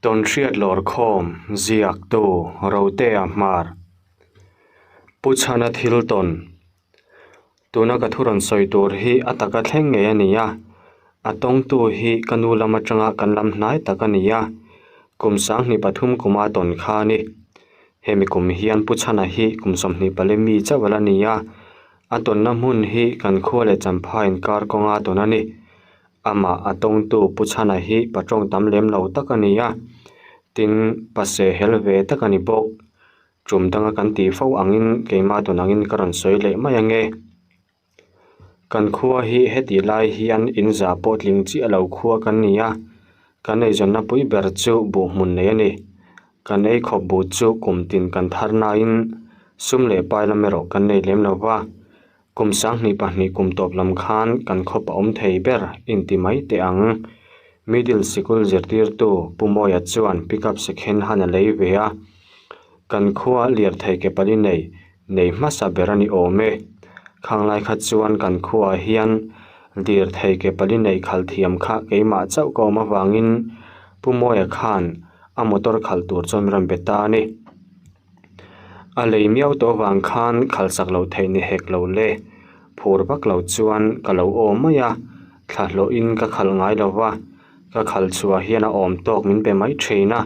Tawnhriat lawrkhawm ziaktu Rotea Hmar Pu Chhana thil tawn Tuna ka thu rawn sawi tur hi a taka thleng ngei a ni a, a tawngtu hi ka nu lam atanga kan lam hnai tak a ni a, kum 23 kuma tawn kha a ni. Hemi kum hian Pu Chhana hi kum 24 mi chauh a la ni a, a tawnna hmun hi kan khua leh Champhai inkar kawnga tawn a ni. Amah a tawngtu Pu Chhana hi pa tawng tam lem lo tak a ni a, tin pa se hel ve tak a ni bawk. Tum danga kan tih fo angin keimah tawn angin ka rawn sawi leh mai ange. Kan khua hi heti lai hian in za pawh tling chiah lo khua kan ni a, kan eizawnna pui ber chu buh hmun nei a ni. Kan ei khawp buh chu kum tin kan thar nain sum leh pai lam erawh kan nei lem lo va. Kum 22 kum tawp lam khan kan khawp a awm thei ber inti mai teh ang. Middle sikul zirtirtu Pu Mawia chuan pickup second han a lei ve a. Kan khua lirthei ke pali nei nei hmasa ber a ni awm e. Khang lai kha chuan kan khuaah hian lirthei ke pali nei khalh thiam kha keimah chauh ka awm avangin Pu Mawia khan a motor khalh tur chuan min rawn be ta a ni. A lei miau tawh avang khan khalhsak loh theih ni hek lo le. Phur vak lo chuan ka lo aw mai a, thla hlawhin ka khalh ngai lo va, ka khalh chhuah hian a awm tawk min pe mai thin a.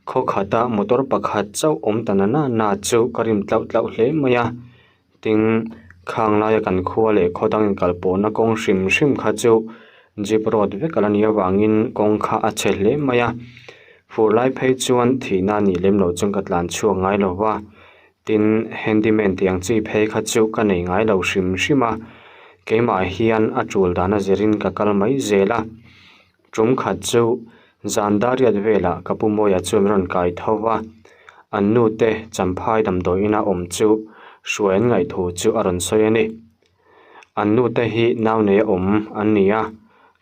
Khaw khata motor pakhat chauh awm ta na na na chu ka rim tlauh tlauh hle mai a. Tin, khang laia kan khua leh khaw dang inkal pawhna kawng hrim hrim kha chu jeep road vek a la nih avangin kawng kha a chhe hle mai a. Fur lai phei chuan thihna a nih lem loh chuan ka tlan chhuak ngai lo va. Tin, handyman tih ang chi phei kha chu ka nei ngai lo hrim hrim a. Keimah hian a tul dan a zirin ka kal mai zel a. Tum khat chu zan dariat velah ka pu Mawia chuan rawn kai tho va, an nu te Champhai damdawi ina awm chu hruai an ngaih thu chu a rawn sawi a ni. An nu te hi nau neia awm an ni a,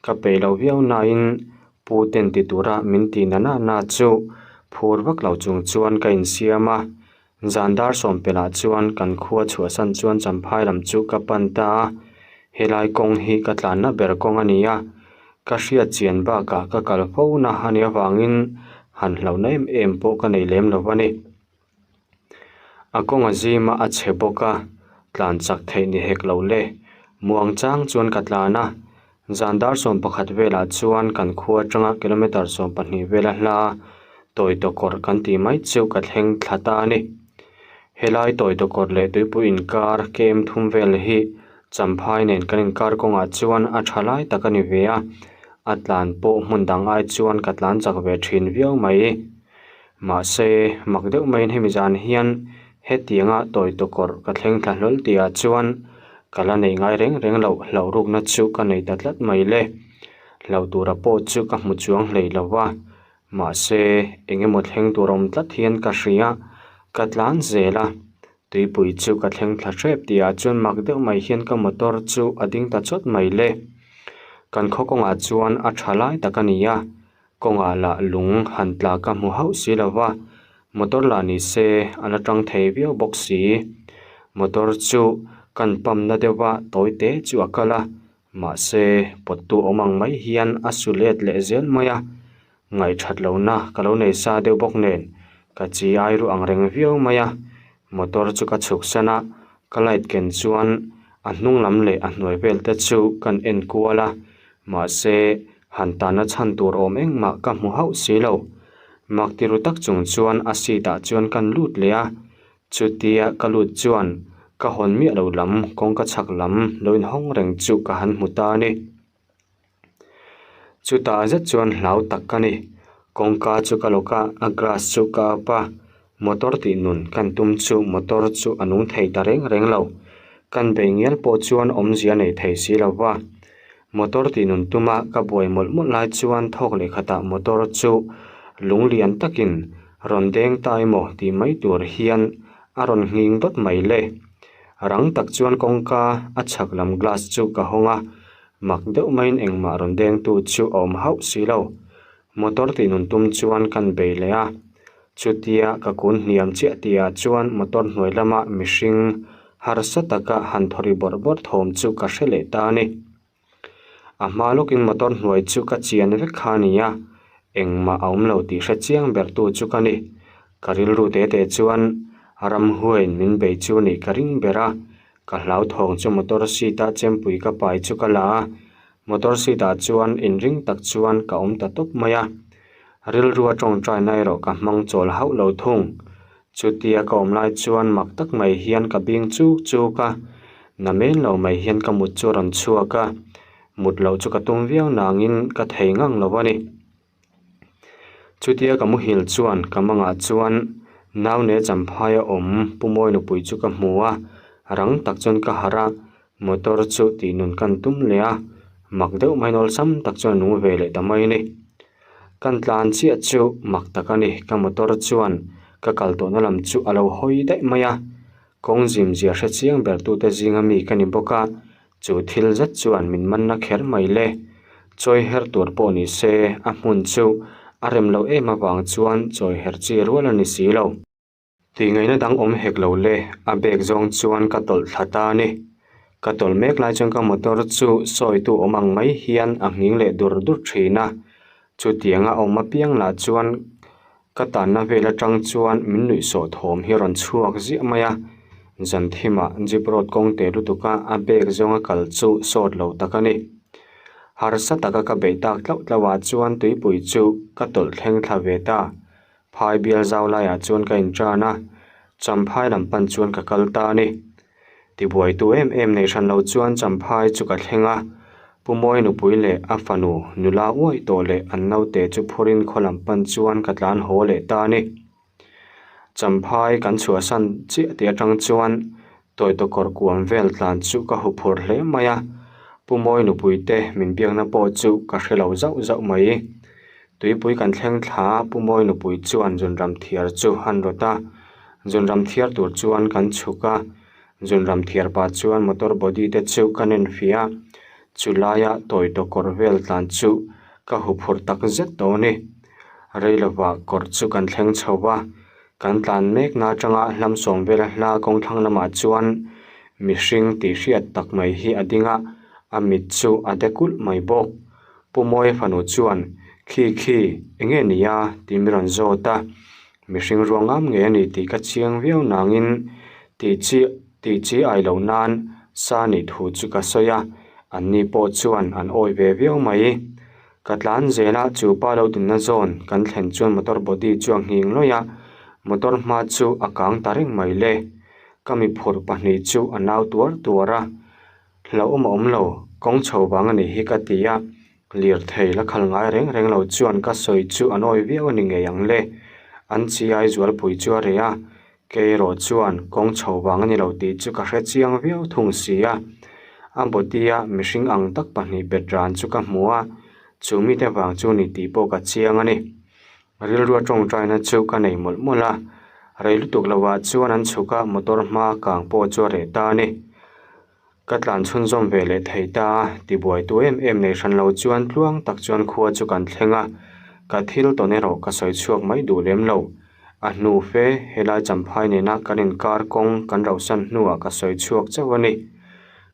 ka peih lo viau nain pu ten ti tura min ti na na na chu phur vak lo chung chuan ka insiam a, Zan dar sawm pelh chuan kan khua chhuahsan chuan Champhai lam chu ka pan ta a, helai kawng hi ka tlanna ber kawng a ni a, ka hriat chian bakah ka kal fo na a nih avangin han hlauhna em em pawh ka nei lem lo a ni. A kawng a zima a chhe bawk a, tlan chak theih ni hek lo le, muang chang chuan ka tlan a, Zan dar 11 velah chuan kan khua atanga kilometre 12 vela hla tawi tawkawrh kan tih mai chu ka thleng thla ta a ni. Helai tawi tawkawrh leh tuipui inkar kem thum vel hi Champhai nen kan inkar kawngah chuan a tha lai tak a ni ve a, a tlan pawh hmun dang ai chuan ka tlan chak ve thin viau mai. Mahse, mak deuh maiin hemi zan hian hetianga tawi tawkawrh ka thleng thla hlawl tihah chuan ka la nei ngai reng reng loh hlauhrukna chu ka nei ta tlat mai le. Hlauh tura pawh chu ka hmu chuang hlei lo va, mahse eng emaw thleng tur awm tlat hian ka hria, ka tlan zel a. Tuipui chu ka thleng thla hrep tihah chuan mak deuh mai hian ka motor chu a ding ta chawt mai le. Kan khaw kawngah chuan a tha lai tak a ni a, Kawngah lah lung han tla ka hmu hauh si lo va, motor lah ni se a la tang thei viau bawk si. Motor chu kan pump na deuh va tawi te chu a kal a, mahse pawttu awm ang mai hian a su let leh zel mai a, ngaihthat lohna ka lo nei sa deuh bawk nen ka chi ai ru ang reng viau mai a, motor chu ka chhuk san a, ka light ken chuan a hnung lam leh a hnuai vel te chu kan en kual a, mahse Han tahna chhan tur awm engmah ka hmu hauh si lo. Mak ti ru tak chung chuan a seat ah chuan kan lut leh a, chutia ka lut chuan ka hawn miah lo lam kawngka chhak lam lo inhawng reng chu ka han hmu ta a ni. Chutah zet chuan hlau tak ka ni. Kawngka chu ka lawk a, a glass chu ka up a, motor tih nun kan tum chu motor chu a nung thei ta reng reng lo. Kan bei ngial pawh chuan awmzia nei thei si lo va. Motor tih nun tuma ka buai mawlh mawlh lai chuan thawk leh khatah motor chu lung lian takin rawn deng ta emaw tih mai tur hian a rawn nghing dawt mai le. Rang tak chuan kawngka a chhak lam glass chu ka hawng a, mak deuh maiin engmah rawn dengtu chu a awm hauh si lo. Motor tih nun tum chuan kan bei leh a, chutia ka kun hniam chiah tihah chuan motor hnuai lama mihring harsa taka han thaw ri bawrh bawrh thawm chu ka hre leh ta a ni. A hma lawkin motor hnuai chu ka chian vek kha a ni a, Engmah a awm lo tih hre chiang ber tu chu ka ni. Ka rilru te te chuan ramhuaiin min bei chu nih ka ring ber a, ka hlauthawng chu motor seat a chempui ka pai chu ka la a, motor seat ah chuan inring tak chuan ka awm ta tawp mai a. Rilrua tawngtaina erawh ka hmang chawl hauh lo thung. Chutia ka awm lai chuan mak tak mai hian ka bing chuk chuk a, na men lo mai hian ka mut chu a rawn chhuak a, mut loh chu ka tum viau nangin ka thei ngang lo a ni. Chutia ka muhil chuan ka mangah chuan naune Champhaia awm Pu Mawi nupui chu ka hmu a, rang tak chuan ka harh a, motor chu tih nun kan tum leh a, mak deuh mai nawlsam tak chuan a nung ve leh ta mai a ni. Kan tlan chiah chu mak tak a ni, ka motor chuan ka kal tawhna lam chu a lo hawi daih mai a, kawng zimzia hre chiang ber tute zinga mi ka ni bawk a, Chu thil zet chuan min manna kher mai le. Chawi her tur pawh ni se, a hmun chu a rem loh em avang chuan chawi her chi rual a ni si lo. Tihngaihna dang awm hek lo le, a bag zawng chuan ka tawlh thla ta a ni. Ka tawlh mek lai chuan ka motor chu sawitu awm ang mai hian a nghing leh dur dur thin a. Chutianga awm apiang lah chuan Ka tanna vel atang chuan min nuih sawh thawm hi a rawn chhuak ziah mai a, zan thimah jeep road kawng te lutuka a bag zawnga kal chu sawt lo tak a ni. Harsa taka ka beih tak tlauh tlauhah chuan tuipui chu ka tawlh thleng thla ve ta. Phai bial zau laiah chuan ka intan a, Champhai lam pan chuan ka kal ta a ni. Tibuaitu em em nei hran lo chuan Champhai chu ka thleng a, Pu Mawi nupui leh a fanu nula uaih tawh leh an naute chu phurin khaw lam pan chuan ka tlan haw leh ta a ni. Champhai kan chhuahsan chiah tih atang chuan Tawite kawr kuam vel tlan chu ka huphur hle mai a, Pu Mawi nupui te min biakna pawh chu ka hre lo zauh zauh mai. Tuipui kan thleng thla a, Pu Mawi nupui chuan zunram thiar chu an rawt a, Zunram thiar tur chuan kan chhuk a, zunram thiar pah chuan motor body te chu ka nen fiah a, chu laia tawi tawh kawr vel tlan chu ka huphurh tak zet tawh a ni. Rei lovah kawr chu kan thleng chho va, kan tlan mekna atanga hlam sawm vela hla kawng thlang lamah chuan mihring tih hriat tak mai hi a ding a, a mit chu a de kulh mai bawk. Pu Mawia fanu chuan, Khi khi, enge nia? tih min rawn zawt a. Mihring ruang ngam ngei a ni tih ka chiang viau nangin tih chi tih chi ai loh nan sa nih thu chu ka sawi a, anni pawh chuan an awi ve viau mai. Ka tlan zel a, chu pa lo dinna zawn kan thlen chuan motor body chu a nghing lawih a, motor hma chu a kang ta reng mai le. Ka mi phurh pahnih chu a nau tuar tuar a, hlauhawm a awm lo, kawng chho vang a nih hi ka ti a. Lirthei la khal ngai reng reng lo chuan ka sawi chu a nawi viau a ni ngei ang le. An chiai zualpui chu a reh a, kei erawh chuan kawng chho vang a ni lo tih chu ka hre chiang viau thung si a. A body-a mihring ang tak pahnih bet ran chu ka hmu a, chu mite vang chu ni tih pawh ka chiang a ni. Rilrua tawngtaina chu ka nei mawlh mawlh a, rei lutuk lovah chuan an chhuk a, motor hma kang pawh chu a reh ta a ni. Ka tlan chhunzawm ve leh thei ta a, tibuaitu em em nei hran lo chuan tluang tak chuan khua chu kan thleng a, ka thil tawn erawh ka sawi chhuak mai duh lem lo. A hnu fe, helai Champhai nena kan inkar kawng kan rauhsan hnuah ka sawi chhuak chauh a ni.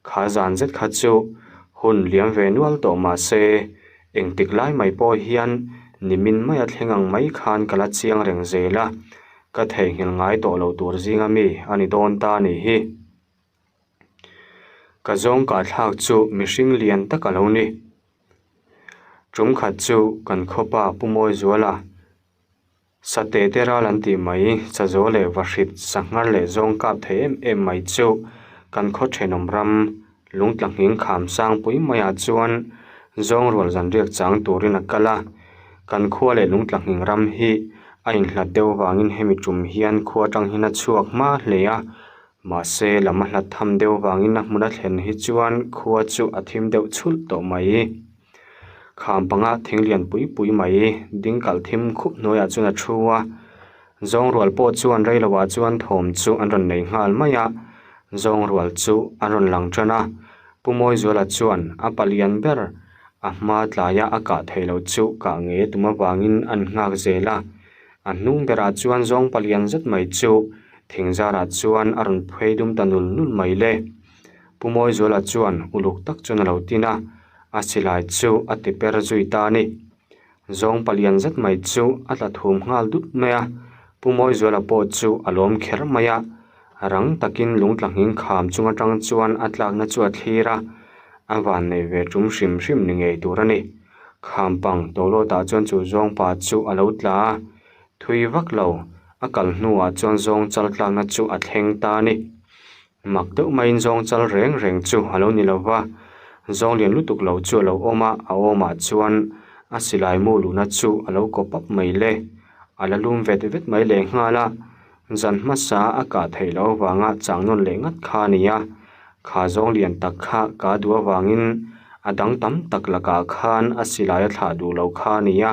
Kha zan zet kha chu hun liam ve nual tawh mah se, engtik lai mai pawh hian nimin maia thleng ang mai khan ka la chiang reng zel a, ka theihnghilh ngai tawh lo tur zinga mi a ni dawn ta a nih hi. Ka zawng kah thlak chu mihring lian tak a lo ni. Tum khat chu kan khawpa Pu Mawizuala Sate te ral an tih mai, Chazo leh Vahrit sanghar leh zawng kap thei em em mai chu kan khaw thenawm ram lungtla nghing kham sangpui maiah chuan zawng rual zanriak chang turin a kal a. Kan khua leh lungtla nghing ram hi a inhlat deuh vangin hemi tum hian khua atang hian a chhuak hma hle a. Mahse, lam a hlat tham deuh vangin a hmun a thlen hi chuan khua chu a thim deuh chhulh tawh mai. Kham panga thing lian pui pui mai ding kalh thim khup hnuaiah chuan a thu a. Zawngrual pawh chuan rei lovah chuan thawm chu an rawn nei nghal mai a, zawngrual chu an rawn lang tan a. Pu Mawizuala chuan a palian ber a hma tlaia a kah theih loh chu kah ngei a tum avangin an nghak zel a. A hnung berah chuan zawng palian zet mai chu thing zarah chuan a rawn phei dum ta nul nul mai le. Pu Mawizuala chuan uluk tak chuan a lo tin a, a silai chu a ti per zui ta a ni. Zawng palian zet mai chu a tla thum nghal dut mai a, Pu Mawizuala pawh chu a lawm kher mai a, rang takin lungtla nghing kham chung atang chuan a tlakna chu a thlir a, a van nei ve tum hrim hrim ni ngei tur a ni. Kham pang tawlawtah chuan chu zawng pa chu a lo tla a, thui vak lo, a kal hnuah chuan zawng chal tlakna chu a thleng ta a ni. Mak deuh maiin zawng chal reng reng chu a lo ni lo va, zawng lian lutuk lo chu a lo awm a, a awmah chuan a silai mu luhna chu a lo kaw pap mai le. A la lum vet vet mai leh nghal a, zan hmasa a kah theih loh avanga chang nawn leh ngat kha a ni a, kha zawng lian tak kha ka duh avangin a dang tam tak lakah khan a silai a thlah duh lo kha a ni a,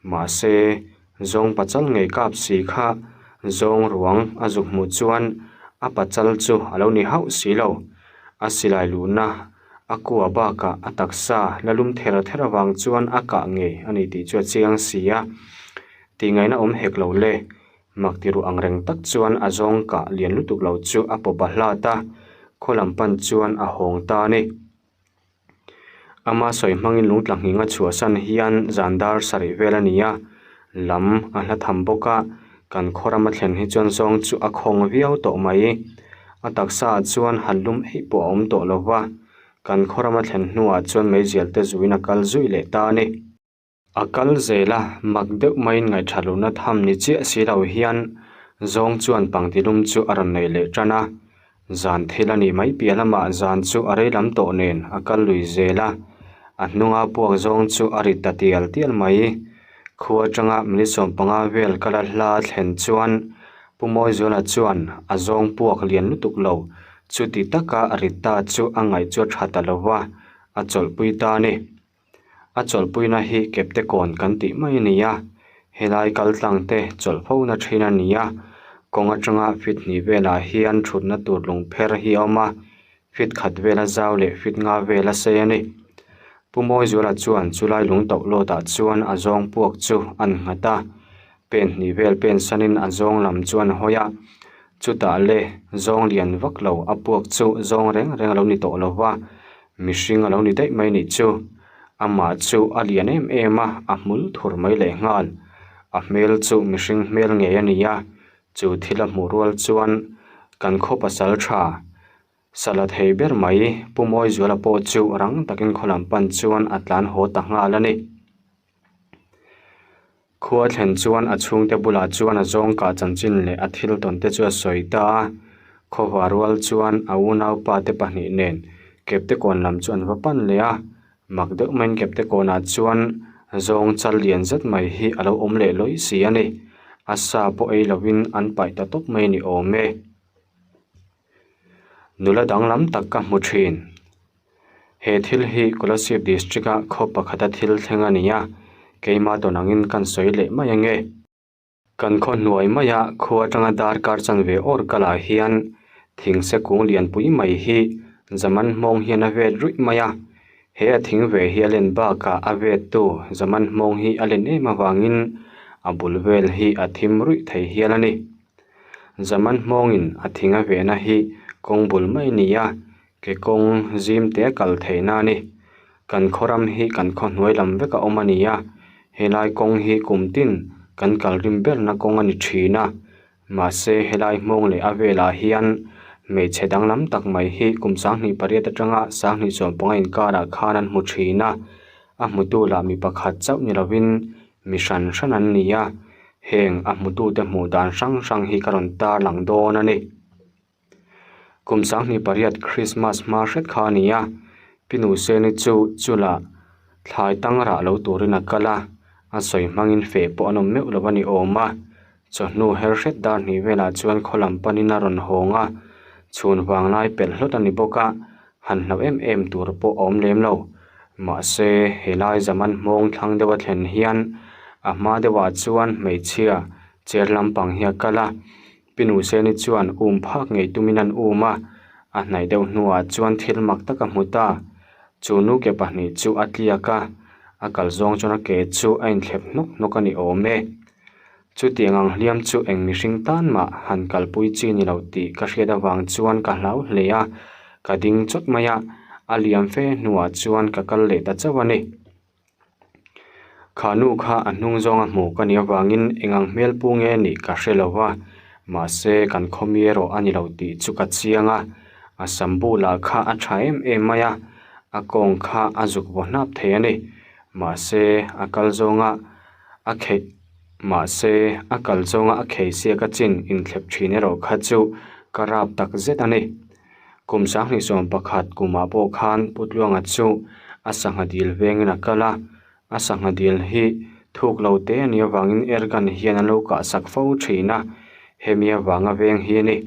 mahse Zawng pachal ngei kap si kha zawng ruang a zuk hmuh chuan a pachal chu a lo ni hauh si lo. A silai luhna a kua bakah a taksa la lum ther ther avang chuan a kah ngei a ni tih chu a chiang si a. Tihngaihna awm hek lo le. Mak ti ruh ang reng tak chuan a zawng kah lian lutuk lo chu a pawp a hlat a, khaw lam pan chuan a hawng ta a ni. Ama sawi hmangin lungtla nghing a chhuahsan hian zan dar sarih vel a ni a, lam a hla tham bawk a, kan khaw rama thlen hi chuan zawng chu a khawng viau tawh mai. A taksa ah chuan han lum eih pawh a awm tawh lo va, kan khaw rama thlen hnuah chuan meizial te zuiin a kal zui leh ta a ni. A kal zel a, mak deuh maiin ngaihthat lohna tham ni chiah si lo hian zawng chuan pangtilum chu a rawn nei leh tan a. Zan thil a nih mai piah lamah zan chu a rei lam tawh nen a kal lui zel a, a hnunga puak zawng chu a rit ta tial tial mai. Khua atanga minute 15 vel kala hla thlen chuan Pu Mawizuala chuan a zawng puak lian lutuk lo, chuti taka a rit ta chu a ngaih chu a tha ta lo va, a chawlhpui ta a ni. A chawlhpuina hi kepte kawn kan tih mai a ni a, helai kal tlang te chawlh fo na thin a ni a, kawng atanga feet hnih velah hian thutna tur lung pher hi a awm a, feet khat vela zau leh feet nga vela sei a ni. Pu Mawizuala chuan chulai lung tauh lawt ah chuan a zawng puak chu an nghat a, pen hnih vel pen sanin a zawng lam chu an hawi a, chutah le zawng lian vak lo a puak chu zawng reng reng a lo ni tawh lo va, Mihring a lo ni daih mai nih chu. Amah chu a lian em em a, a hmul thur mai leh nghal. A hmel chu mihring hmel ngei a ni a, chu thil a hmuh rual chuan kan khaw pasal tha sala thei ber mai Pu Mawizuala pawh chu rang takin khaw lam pan chuan a tlan haw ta nghal a ni. Khua thlen chuan a chhungte bulah chuan a zawng kah chanchin leh a thil tawn te chu a sawi ta a. Khawva rual chuan a unaupa te pahnih nen Kepte kawn lam chu an va pan leh a. Mak deuh maiin Kepte kawnah chuan zawng chal lian zet mai hi a lo awm leh lawih si a ni. A sa pawh ei lovin an paih ta tawp mai ni awm e. Nula danglam tak ka hmu thin. He thil hi Kolasib District a khaw pakhata thil thleng a ni a, keimah tawn angin kan sawi leh mai ange. Kan khaw hnuai maia khua atanga darkar chanve awr kalah hian thingse kung lianpui mai hi zaman hmawng hian a vet ruih mai a, he a thing ve hi a len bakah a vettu zaman hmawng hi a len em avangin a bul vel hi a thim ruih thei hial a ni. Zaman hmawngin a thing a vehna hi kawng bul mai a ni a, Ke kawng zim te kal theihna a ni. Kan khaw ram hi kan khaw hnuai lam vek a awm a ni a, helai kawng hi kum tin kan kal rim berna kawng a ni thin a. Mahse helai hmawng leh a velah hian hmeichhe danglam tak mai hi kum 28 atanga 25 inkarah khan an hmu thin a, a hmutu lah mi pakhat chauh ni lovin mi hran hran an ni a, heng a hmutute hmuh dan hrang hrang hi ka rawn tarlang dawn a ni. Kum 28 Krismas hma hret kha a ni a, Pi Nuseni chu chula thlai tang rah lo turin a kal a, a sawi hmangin feh pawh an awm meuh lo a ni awm a. Chawhnu her hret dar hnih velah chuan khaw lam panin a rawn hawng a, chhun vanglai pelh hlawt a ni bawk a, han hlauh em em tur pawh a awm lem lo. Mahse, helai zaman hmawng thlang deuh a thlen hian a hma deuhah chuan hmeichhia cher lampang hi a kal a, Pi Nuseni chuan um phak ngei tumin an um a, a hnaih deuh hnuah chuan thil mak tak a hmu ta. Chu nu ke pahnih chu a tliak a, a kal zawng chuan a ke chu a inthlep hnawk hnawk a ni awm e. Chutiang ang hliam chu eng mihring tan mah han kalpui chi ni lo tih ka hriat avang chuan ka hlau hle a, ka ding chawt mai a, a liam fe hnuah chuan ka kal leh ta chauh a ni. Kha nu kha a hnung zawnga hmuh ka nih avangin eng ang hmel pu nge nih ka hre lo va, mahse kan khawmi erawh a ni lo tih chu ka chiang a. A sam bulah kha a tha em em mai a, a kawng kha a zuk vaw hnap thei a ni. Mahse a kal zawnga a kheih mahse a kal zawnga a khei siak a chin inthlep thin erawh kha chu ka rap tak zet a ni. Kum 2011 kumah pawh khan Pu Tluanga chu a sangha dil vengin a kal a, a sangha dil hi thuk lo te a nih avangin airgun hian an lo kah sak fo thin a, hemi avanga veng hi a ni.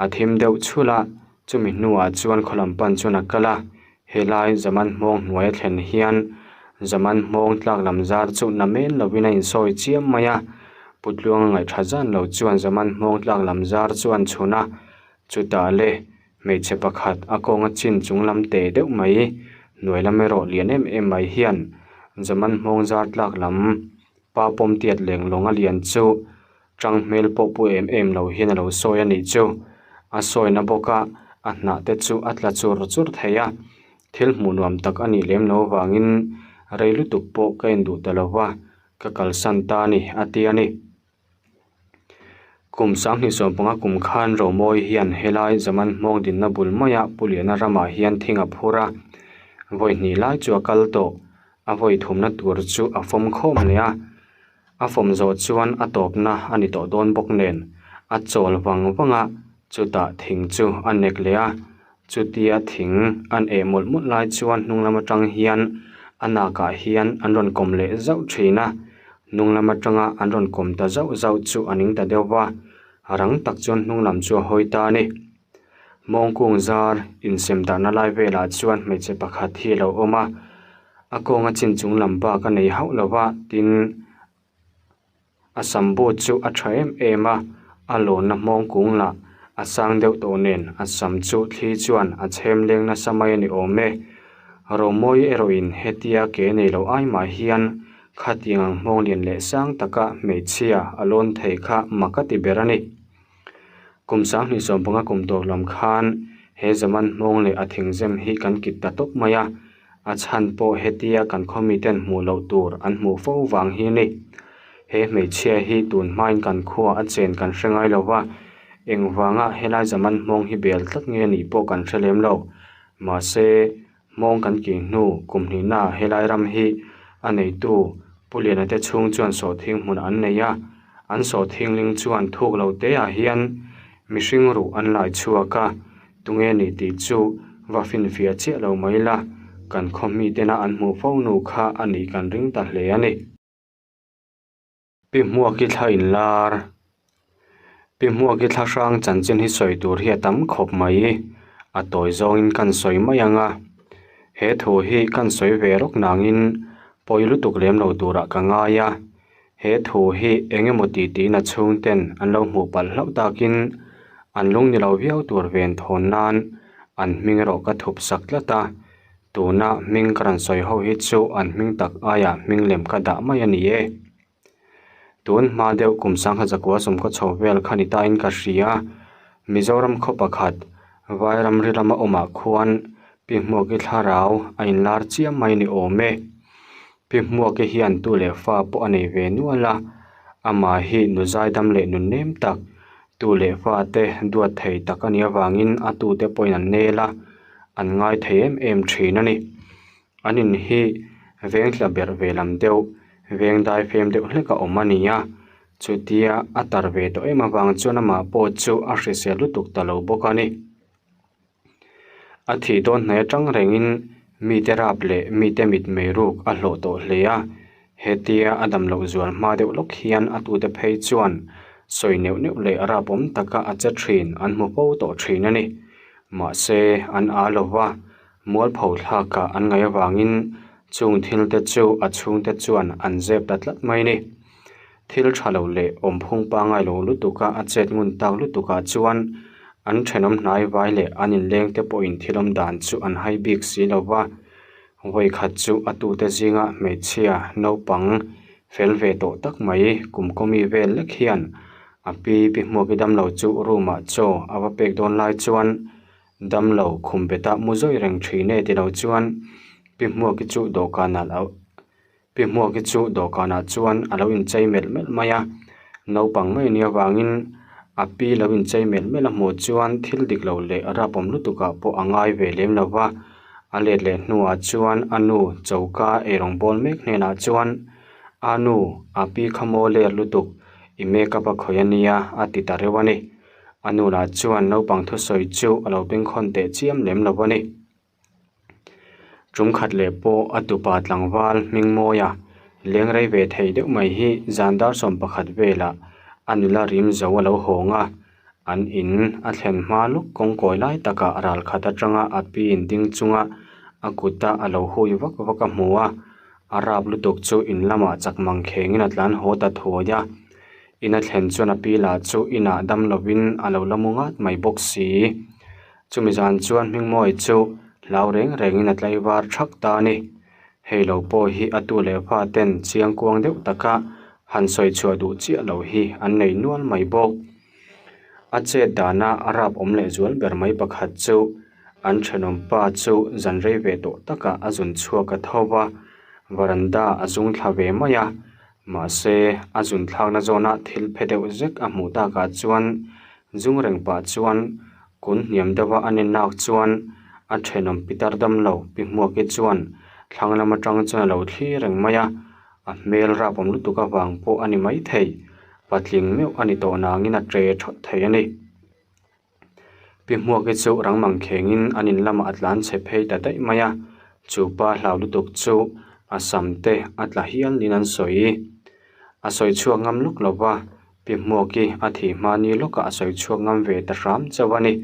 A thim deuh chhulh a, chumi hnuah chuan khaw lam pan chuan a kal a, helai zaman hmawng hnuai a thlen hian zaman hmawng tlak lam zar chu na men lovin a insawi chiam mai a, Pu Tluanga ngaihṭha zan lo chuan zaman hmawng tlak lam zar chuan chhun a, Chutah le, hmeichhe pakhat a kawnga chin chung lam teh deuh mai, hnuai lam erawh lian em em mai hian zaman hmawng zar tlak lam pa pawm tiat leng lawng a lian chu tang hmel pawh pu em em lo hian a lo sawi a nih chu. A sawina bawk a, a hnah te chu a tla chur chur thei a, thil hmuh nuam tak a nih lem lo avangin rei lutuk pawh ka induh ta lo va, ka kalsan ta a ni a ti a ni. Kum 2015 kum khan Romawi hian helai zaman hmawng dinna bul maia Pu Liana ramah hian thing a phur a, vawi hnih lai chu a kal tawh. A vawi thumna tur chu a fawm khawm leh a, a fawm zawh chuan a tawpna a ni tawh dawn bawk nen a chawl vang vang a, chutah thing chu a nek leh a, chutia thing an eh mawlh mawlh lai chuan hnung lam atang hian a nakah hian an rawn kawm leh zauh thin a, hnung lam atanga an rawn kawm ta zauh zauh chu a ning ta deuh va, rang tak chuan hnung lam chu a hawi ta a ni. Mawngkung zar insem darhna lai velah chuan hmeichhe pakhat hi a lo awm a, a kawnga chin chung lam bak a nei hauh lo va, tin A sam boot chu a tha em em a, a lawnna hmawng kung lah a sang deuh tawh nen a sam chu thli chuan a chhem leng nasa mai a ni awm e. Romawi erawhin hetia ke nei lo ai mah hian khatiang ang hmawng lian leh sang taka hmeichhia a lawn thei kha mak a ti ber a ni. Kum 2015 kum tawp lam khan he zaman hmawng leh a thingzem hi kan kit ta tawp mai a, A chhan pawh hetia kan khawmiten hmuh loh tur an hmuh fo vang hi a ni. He hmeichhia hi tun hmain kan khua a chen kan hre ngai lo va, engvanga helai zaman hmawng hi bel tlat nge nih pawh kan hre lem lo. Mahse, hmawng kan kih hnu kum hnihnaah helai ram hi a neitu Pu Liana te chhung chuan sawhthing hmun an nei a, an sawhthing ling chuan thuk lo teah hian mihring ruh an lai chhuak a, Tunge nih tih chu va finfiah chiah lo mai la, kan khaw mi tena an hmuh fo nu kha a nih kan ring ta hle a ni. Pi Hmuaki thla inlar Pi Hmuaki thla hrang chanchin hi sawi tur hi a tam khawp mai, a tawi zawngin kan sawi mai ang a. He thu hi kan sawi ve rawk nangin pawi lutuk lem lo turah ka ngai a, He thu hi eng emaw tih tiin a chhungten an lo hmuh palh hlauh takin an lung ni lo viau tur ven thawn nan an hming erawh ka thup sak tlat a, tuna hming ka rawn sawi ho hi chu an hming tak aiah hming lem ka dah mai a ni e. Tun hma deuh kum sangha zakua sawmkhaw chho vel kha ni tain ka hria, Mizoram khaw pakhat Vairam ri lama awmah khuan Pi Hmuaki thlarau a inlar chiam mai ni awm e. Pi Hmuaki hian tu leh fa pawh a nei ve nual a, amah hi nu zaidam leh nun nem tak, tu leh fa te duat thei tak a nih avangin a tute pawhin an nel a, an ngai thei em em thin a ni. An in hi veng tla berh ve lam deuh, veng dai fem deuh hlek a awm a ni a, chutia a tar ve tawh em avang chuan amah pawh chu a hrisel lutuk ta lo bawk a ni. A thih dawn hnaih atang rengin mite rap leh mite mitmei ruk a hlawh tawh hle a, hetia a dam loh zual hma deuh lawk hian a tute phei chuan sawi neuh neuh leh rap awm taka a che thin an hmu fo tawh thin a ni. Mahse, an aa lo va, mualpho thlakah an ngaih avangin chung thil te chu a chhungte chuan an zep ta tlat mai a ni. Thil tha lo leh awmphung pangngai lo lutuka a chet ngun tak lutukah chuan an thenawm hnai vai leh an inleng te pawhin thil awm dan chu an hai bik si lo va. Vawi khat chu a tute zinga hmeichhia naupang fel ve tawh tak mai kum kawmi vel lek hian a pi pi hmuaki damlo chu room ah chaw a va pek dawn lai chuan damlo khum betah mu zawi reng thin e ti lo chuan pi hmuaki chu dawhkanah lo. Pi Hmuaki chu dawhkanah chuan a lo inchei melh melh mai a, naupang mai nia vangin a pi lo inchei melh melh a hmuh chuan thil dik lo leh rapawm lutukah pawh a ngai ve lem lo va, a let leh hnuah chuan a nu choka eirawng bawl mek hnenah chuan A nu, a pi kha maw ler lutuk, i makeup a khawih a nia a ti ta reuh a ni. A nu lah chuan naupang thusawi chu a lo bengkhawn teh chiam lem lo a ni. Tum khat leh pawh a tupa tlangval hming mawia leng rei ve thei deuh mai hi zan dar 11 velah a nula rim zo a lo hawng a, an in a thlen hma lawk kawngkawi lai takah ral khat atanga a pi in ding chunga a kuta a lo hui vak vak a hmu a, a rap lutuk chu in lamah chak mang khengin a tlan haw ta thuai a, in a thlen chuan a pi lah chu inah dam lovin a lo la mu ngat mai bawk si. Chumi zan chuan Hmingmawi chu hlau reng rengin a tlaivar thak ta a ni. Hei lo pawh hi a tu leh fa ten chiang kuang deuh taka han sawi chhuah duh chiah lo hi an nei nual mai bawk. A chet dana a rap awm leh zual ber mai pakhat chu an thenawm pa chu zan rei ve tawh takah a zun chhuak a tho va, varanda a zung thla ve mai a, mahse a zun thlakna zawnah thil phe deuh zek a hmuh takah chuan zung reng pah chuan Kun hniam deuha a ni nak chuan a thenawm pitar dam lo pi Hmuaki chuan thlang lam atang chuan a lo thlir reng mai a, a hmel rapawm lutuk avang pawh a ni maithei, patling meuh a ni tawh nangin a tre thawt thei a ni. Pi Hmuaki chu rang mang khengin an in lamah a tlan chhe phei ta daih mai a, chu pa hlau lutuk chu a sam te a tla hial niin an sawi. A sawi chhuak ngam lawk lo va, Pi Hmuaki a thih hma ni lawkah a sawi chhuak ngam ve ta hram chauh a ni.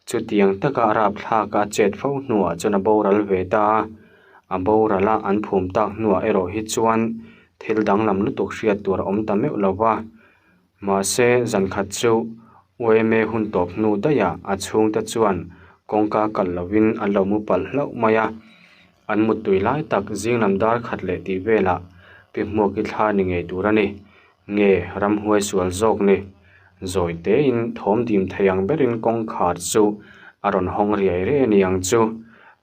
Chutiang taka a rapthlak a chet fo hnuah chuan a boral ve ta a, a boral a an phum tak hnuah erawh hi chuan thil danglam lutuk hriat tur a awm ta meuh lo va. Mahse, zan khat chu UMA hun tawp hnu daihah a chhungte chuan kawngka kalh lovin an lo mu palh hlauh mai a. An muttui lai tak zing lam dar khat leh tih velah Pi Hmuaki thla ni ngei tur a ni. Nge ramhuai sual zawk ni? Zawi tein thawm dim thei ang berin kawngkhar chu a rawn hawng riai riai a ni ang chu.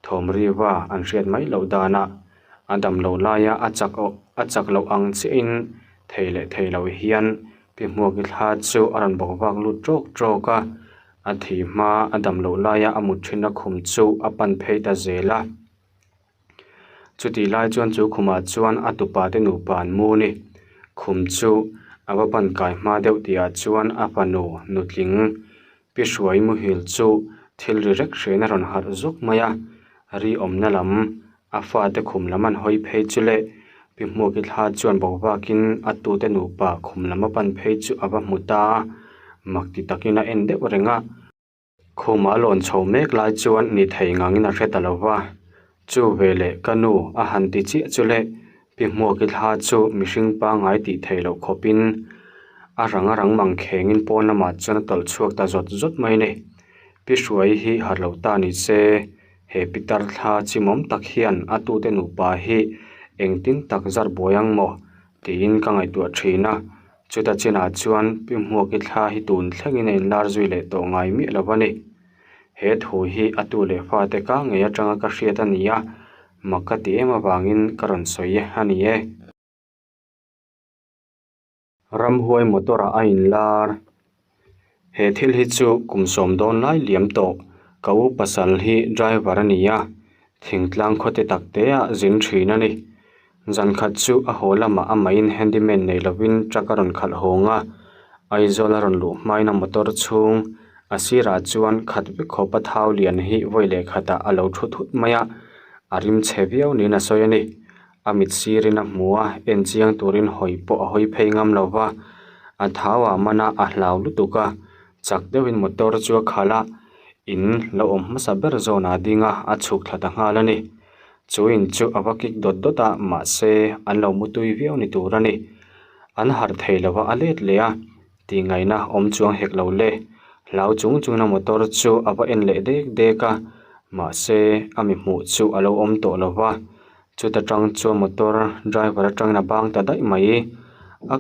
Thawm riva an hriat mai loh danah a dam loh laia a chak a chak loh ang chiahin thei leh thei lo hian Pi Hmuaki thla chu a rawn bawk vak lut ṭawk ṭawk a. A thih hma a dam loh laia a mut ṭhinna khum chu a pan phei ta zel a. Chutih lai chuan chu khumah chuan a tupa te nupa an mu ni. Khum chu a va pan kai hma deuh tihah chuan a fanu nutling Pi Hruai muhil chu thil ri rek hriain a rawn harh zuk mai a, ri awmna lam a fate khum lam an hawi phei chu leh Pi Hmuaki thla chuan bovakin a tute nupa khum lam a pan phei chu a va hmu ta a, mak ti takin a en deuh reng a. Khumah a lawn chho mek lai chuan ni thei ngangin a hre ta lo va, chu veleh ka nu a han ti chiah chu le, Pi Hmuaki thla chu mihring pangngai tih theih loh khawpin a rang a rang mang khengin pawn lamah chuan a tawlh chhuak ta zawt zawt mai a ni. Pi Hruai hi harh lo ta ni se, he pitar thla chimawm tak hian a tute nupa hi engtin tak zar buai ang maw tiin ka ngaihtuah thin a. Chuta chinah chuan Pi Hmuaki thla hi tun thlengin a inlar zui leh tawh ngai miah lo a ni. He thu hi a tu leh fate ka ngei atanga ka hriat a ni a, mak ka ti em avangin ka rawn sawi a ni e. Ramhuai motor ah a inlar. He thil hi chu kum sawm dawn lai liam tawh ka u pasal hi driver a ni a, thingtlang khawte tak te ah zin thin a ni. Zan khat chu a haw lamah amahin handyman nei lovin truck a rawn khalh hawng a, Aizawl a rawn luh hmain a motor chhung a sirah chuan khat vek khawpa thau lian hi vawi leh khatah a lo thu thut mai a, a rim chhe viau niin a sawi a ni. A mit sirin a hmu a, en chiang turin hawi pawh a hawi phei ngam lo va, a thau ah man a, a hlau lutuk a, chak deuhin motor chu a khalh a, in lo awm hmasa ber zawnah a ding a, a chhuk thla ta nghal a ni. Chu in chu a va kik dawt dawt a, mahse an lo mutui viau ni tur a ni. An harh thei lo va, a let leh a, Tihngaihna awm chuang hek lo le. Hlau chung chungin a motor chu a va en leh dek dek a, mahse a mi hmuh chu a lo awm tawh lo va. Chuta tang chuan motor driver atangin a bang ta daih mai. A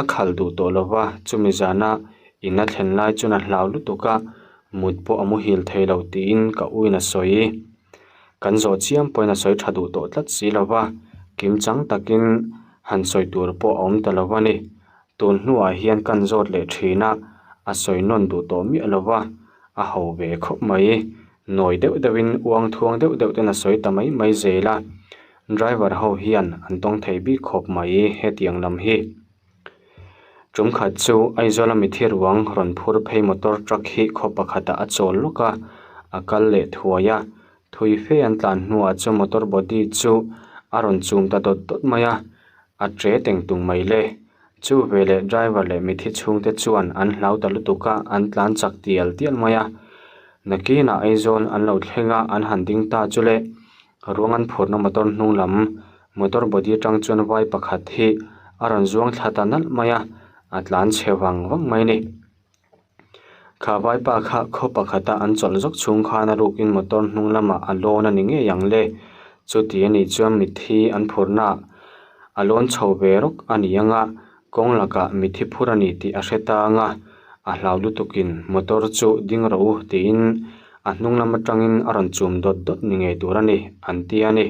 a khalh duh tawh lo va, chumi zana in a thlen lai chuan a hlau lutuk a, mut pawh a muhil thei lo tiin ka uin a sawi. Kan zawh chiam pawhin a sawi tha duh tawh tlat si lo va. Kimchang takin han sawi tur pawh a awm ta lo a ni. Tun hnuah hian kan zawt leh thin a, a sawi nawn duh tawh miah lo va, a ho ve khawp mai. Nawi deuh deuhin uang thuang deuh deuh ten a sawi ta mai mai zel a, driver ho hian an tawng thei bik khawp mai hetiang lam hi. Tum khat chu Aizawla mithi ruang rawn phur phei motor truck hi khaw pakhatah a chawl lawk a, a kal leh thuai a. Thui fe an tlan hnuah chu motor body chu a rawn chum ta dawt dawt mai a, a che teng tung mai le. Chu veleh driver leh mithi chhungte chuan an hlau ta lutuk a, an tlan chak tial tial mai a. Nakinah Aizawl an lo thleng a, an han ding ta chu le. Ruang an phurhna motor hnung lam motor body atang chuan vai pakhat hi a rawn zuang thla ta nalh mai a, a tlan chhe vang vang mai a ni. Kha vaipa kha khaw pakhata an chawlh zawk chhung khan a rukin motor hnung lamah a lawn a ni ngei ang le. Chuti a nih chuan mitthi an phurhna a lawn chho ve rawk a ni ang a, kawng lakah mitthi phur a ni tih a hre ta ang a, a hlau lutukin motor chu ding rawh u tiin a hnung lam atangin a rawn chum dawt dawt ni ngei tur a ni an ti a ni.